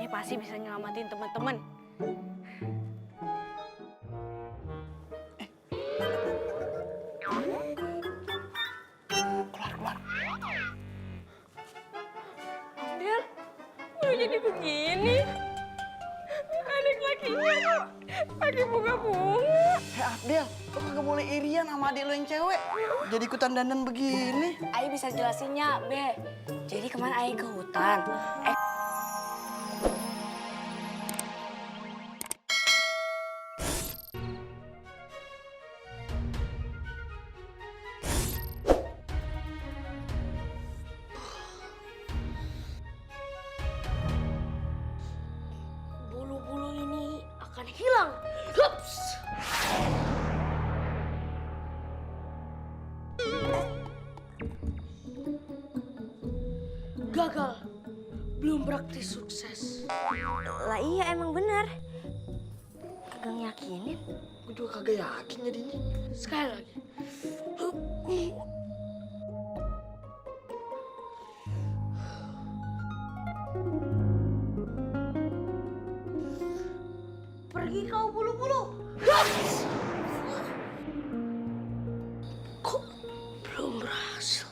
Ayah pasti bisa nyelamatin teman-teman. Keluar. Del, udah jadi begini. Adik lakinya kok pakai bunga-bunga. Abdel, lo kagak boleh irian sama adik lo yang cewek. Jadi ikutan dandan begini. Ayah bisa jelasinnya, Be. Jadi kemarin Ayah ke hutan. Bulu-bulu ini akan hilang. Hups. Gagal. Belum praktis sukses. Lah iya emang bener. Kagak yakinin. Gue juga kagak yakin jadinya. Sekali lagi. Pergi kau bulu-bulu. Hups. Kok belum berhasil?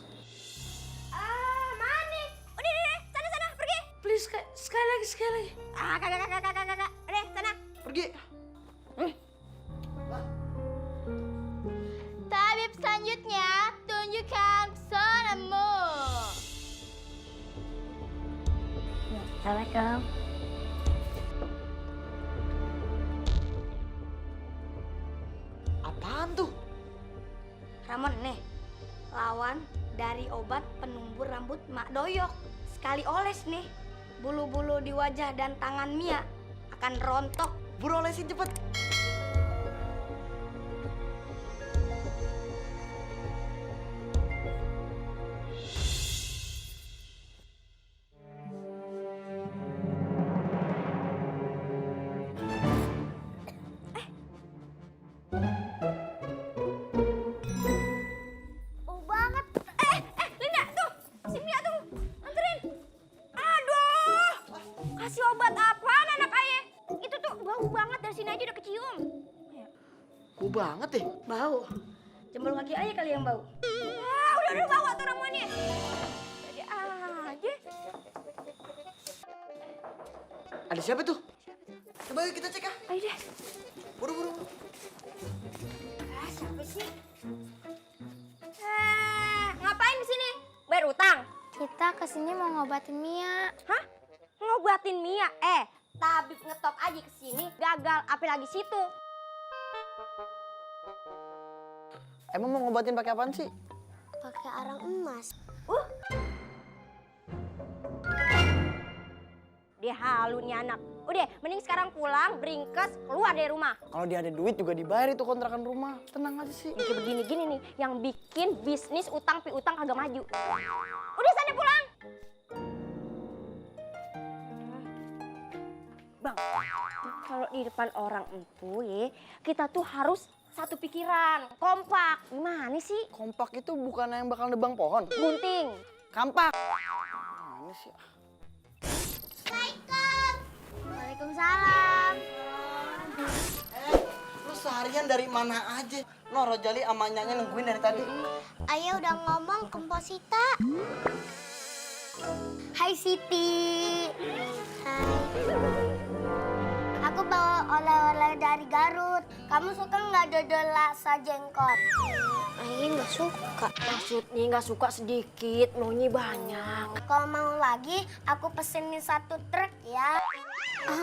Mana? Udah, sana pergi. Please, sekali lagi. Kagak. Udah, sana. Pergi. Tabib selanjutnya, tunjukkan pesonamu. Assalamualaikum. Apaan tuh? Ramon nih, lawan dari obat penumbur rambut Mak Doyok. Sekali oles nih, bulu-bulu di wajah dan tangan Mia akan rontok. Buru olesin cepet. Banget. Linda, tuh. Si Mia tuh. Anterin. Aduh. Kasih obat apaan anak ayah? Itu tuh bau banget, dari sini aja udah kecium. Bau banget deh. Bau. Jempol kaki ayah kali yang bau. Udah bawa tuh ramuannya. Jadi aja. Ada siapa tuh? Coba yuk kita cek ah. Ayo deh. Buru. Siapa sih? Ngapain di sini? Bayar utang? Kita kesini mau ngobatin Mia. Hah? Ngobatin Mia? Tabib ngetop aja kesini, gagal. Apalagi situ. Emang mau ngobatin pakai apaan sih? Pakai arang emas. Dia halu nih anak. Udah, mending sekarang pulang, bringkes, keluar dari rumah. Kalau dia ada duit juga dibayar itu kontrakan rumah. Tenang aja sih. Kayak begini-gini nih, yang bikin bisnis utang piutang kagak maju. Udah sana pulang. Bang, kalau di depan orang itu ya, kita tuh harus satu pikiran, kompak. Gimana sih? Kompak itu bukan yang bakal nebang pohon. Gunting. Kampak. Mana sih? Waalaikumsalam. Lu seharian dari mana aja? No, Rojali sama Nyanya nungguin dari tadi. Ayah udah ngomong ke Posita. Hai Siti. Hai. Aku bawa oleh-oleh dari Garut. Kamu suka nggak dodol laksa jengkot? Ayah nggak suka. Maksudnya nggak suka sedikit, maunya banyak. Kalau mau lagi, aku pesenin satu truk ya.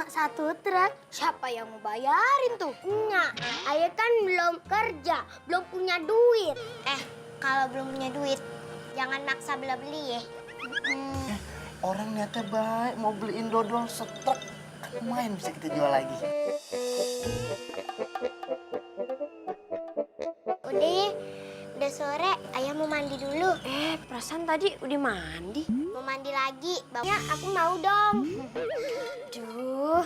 Satu truk? Siapa yang mau bayarin tuh? Enggak, Ayah kan belum kerja, belum punya duit. Kalau belum punya duit, jangan maksa beli-beli ya. Orang niatnya baik, mau beliin dodol setruk. Lumayan bisa kita jual lagi. Udah ya, udah sore, ayah mau mandi dulu. Perasaan tadi udah mandi. Mau mandi lagi. Bapaknya aku mau dong. Duh,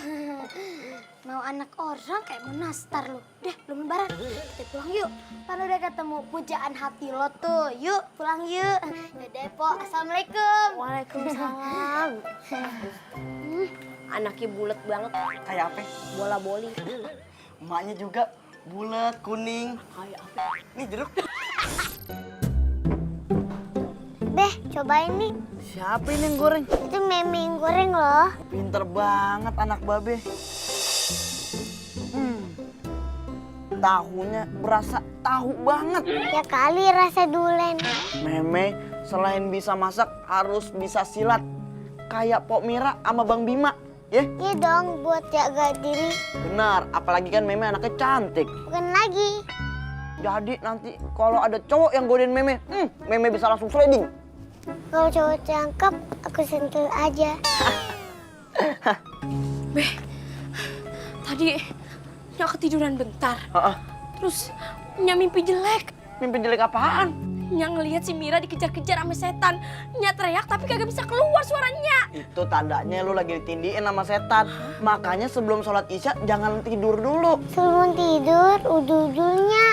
mau anak orang kayak mau nastar lu. Udah, belum lebaran. Kita pulang yuk. Kan udah ketemu pujaan hati lo tuh. Yuk, pulang yuk. Yaudah, Po. Assalamualaikum. Waalaikumsalam. Anaknya bulat banget, Kayak apa? bola boli. Emaknya juga bulat, kuning. Kayak apa? Nih jeruk. Beh, cobain nih. Siapa ini yang goreng? Itu meme yang goreng loh. Pinter banget anak babe. Tahunya berasa tahu banget. Ya kali rasa dulen. Meme selain bisa masak harus bisa silat. Kayak Pok Mira sama Bang Bima. Ya? Iya dong, buat jaga diri. Benar, apalagi kan Meme anaknya cantik. Bukan lagi. Jadi nanti kalau ada cowok yang godain Meme, Meme bisa langsung sliding. Kalau cowok cakep, aku sentuh aja. Beh, tadi Nyak ketiduran bentar. Terus Nyak mimpi jelek. Mimpi jelek apaan? Nyak ngelihat si Mira dikejar-kejar sama setan. Nyak teriak tapi kagak bisa keluar suaranya. Itu tandanya lu lagi ditindiin sama setan. Makanya sebelum sholat isya jangan tidur dulu. Sebelum tidur, udul-udulnya.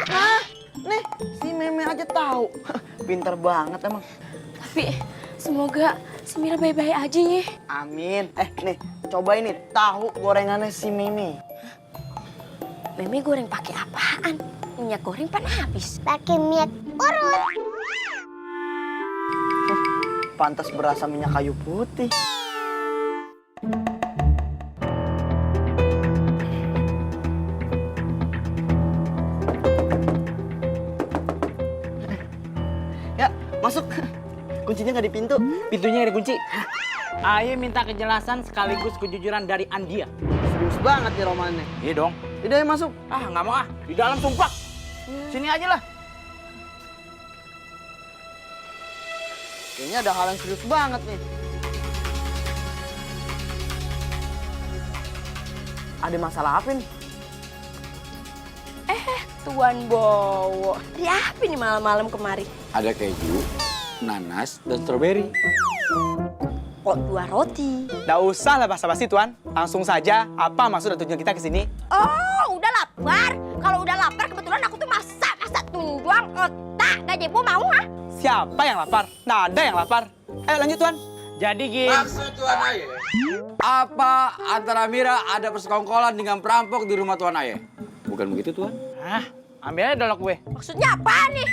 Nih, si Meme aja tahu. Pinter banget emang. Tapi semoga si Mira baik-baik aja ya. Amin. Nih, coba ini tahu gorengannya si Meme. Meme goreng pakai apaan? Minyak goreng pan habis. Pakai minyak urut. Pantas berasa minyak kayu putih. Ya, masuk. Kuncinya nggak di pintu. Pintunya nggak dikunci. Ayo minta kejelasan sekaligus kejujuran dari Andia. Serius banget nih romannya. Iya dong. Udah ya masuk. Ah, nggak mau ah. Di dalam sumpah. Sini aja lah. Kayaknya ada hal yang serius banget nih. Ada masalah apa nih? Tuan Bowo. Dari apa nih malam-malam kemari? Ada keju, nanas, dan stroberi. Kok 2 roti? Nggak usah lah basa-basi Tuan. Langsung saja, apa maksud dan tujuan kita ke sini? Oh, udah lapar. Kalau udah lapar kebetulan aku tuh masak tunjuang otak. Gajebo mau ha? Siapa yang lapar? Nggak ada yang lapar. Ayo lanjut Tuan. Jadi gini. Maksud Tuan Aye? Apa antara Mira ada persekongkolan dengan perampok di rumah Tuan Aye? Bukan begitu Tuan? Hah? Ambil aja dolok gue. Maksudnya apa nih?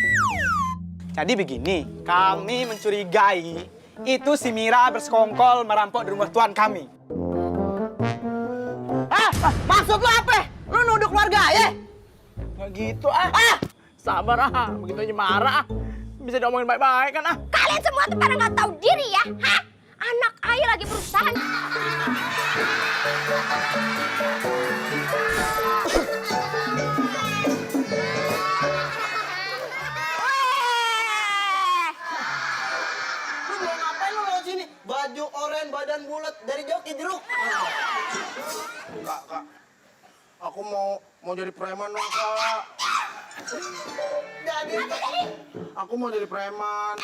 Jadi begini, kami mencurigai itu si Mira bersekongkol merampok di rumah Tuan kami. Maksud lu apa? Lu nuduh keluarga ya? Nggak gitu ah. Sabar ah, begitu aja marah ah. Bisa diomongin baik-baik kan ah. Kalian semua tuh pada nggak tahu diri ya? Hah? Anak ayah lagi berusaha. Lu mau ngapain lu lewat sini? Baju oranye, badan bulat, dari joki jeruk. Kak, aku mau jadi preman dong, Kak. Jadi, Aku mau jadi preman.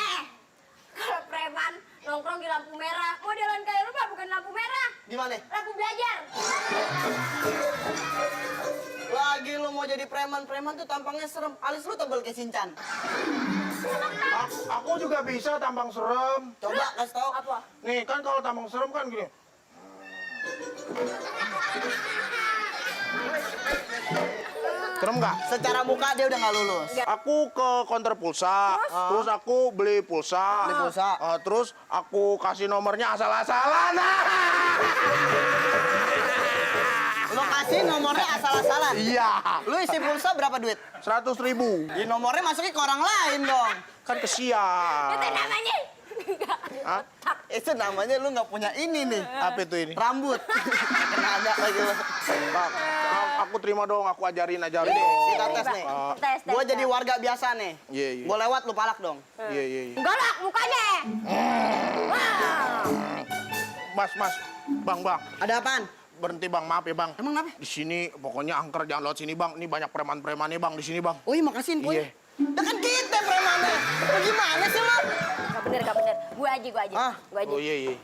Kalau preman nongkrong di lampu merah, modelan kayak lu mah bukan lampu merah, gimana? lampu belajar. Lagi lu mau jadi preman tuh tampangnya serem. Alis lu tebal kayak Shinchan. Aku juga bisa tampang serem. Coba kasih tau. Apa? Nih, kan kalau tampang serem kan gini. Serem nggak? Secara muka dia udah nggak lulus. Aku ke konter pulsa, terus aku beli pulsa. Beli pulsa. Terus aku kasih nomornya asal-asalan. Lu kasih nomornya asal-asalan. Iya, Lu isi pulsa berapa duit? 100.000. Di nomornya masukin ke orang lain dong. Kan kesian. Itu namanya. Hah? Itu namanya lu nggak punya ini nih. Apa itu ini? Rambut. Kena ada lagi lu. Bang, aku terima dong, aku ajarin Ini, dong. kita tes nih. Tes. Gua jadi warga biasa nih. Iya, iya. Gua lewat lu palak dong. Iya. Galak mukanya. Mas, bang. Ada apaan? Berhenti bang, maaf ya bang. Emang kenapa? Di sini pokoknya angker jangan lewat sini bang. Ini banyak preman-preman nih bang di sini bang. Oh iya makasih Puy. Iya. Ya kan kita preman gak bener. Gue aja. Ah. Gue aja. Oh iya iya.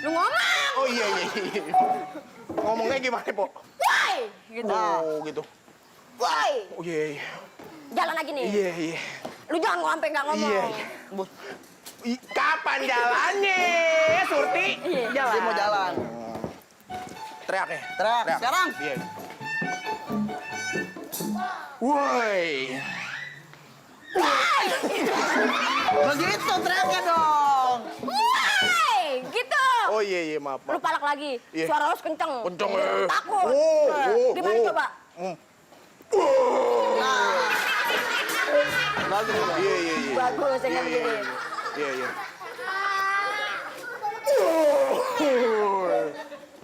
Lu ngomong. Oh iya iya. Ngomongnya gimana, Po? Woi! Gitu. Oh gitu. Woi! Oh iya iya. Jalan lagi nih. Iya iya. Lu jangan sampai nggak ngomong. Iya. Kapan jalannya, Surti? Jalan. Dia mau jalan. Teriak ya? Teriak. Sekarang. Iya. Woi. Begitu teriaknya dong. Woi! Gitu. Oh iya iya maaf. Lu palak lagi. Iya. Suara lu kenceng. Kenceng, Biar takut. Gimana coba? Bagus. Iya iya iya. Bagus dengan begini. Iya iya.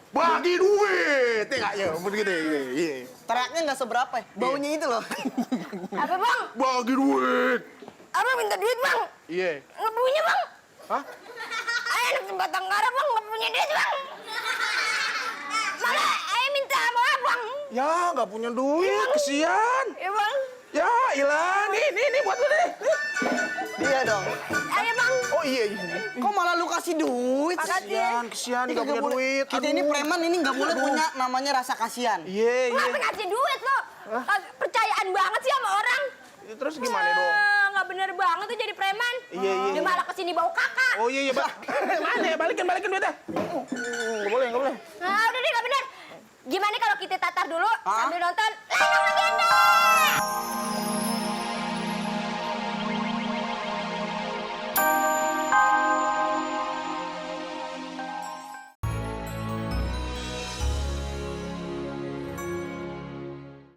Bagi duit, tengoknya begitu. Iya. Teriaknya nggak seberapa ya. Baunya itu loh. Apa bang? Bagi duit. Apa minta duit bang? Iya. Nggak punya bang? Hah? Ayah anak sebatang kara bang, nggak punya duit bang. Malah ayah minta sama abang. Ya, nggak punya duit, kesian. Ya bang. Ya, ilah. Nih buat lu deh. Dia dong. Ayah bang. Oh iya iya. Kok malah lu kasih duit? Kesian Ini nggak punya boleh. duit. Kita ini preman ini nggak boleh punya namanya rasa kasihan. Iya iya. Kenapa ngasih duit lo? Percayaan banget sih sama orang. Terus gimana dong? Nggak bener banget tuh jadi preman. Iya, iya, Dia iya. malah kesini bau kakak. Oh iya iya, Mana ya? Balikin duitnya. Nggak boleh, nggak boleh. Nah udah deh nggak bener. Gimana kalau kita tatar dulu Hah? sambil nonton Lenong Legenda?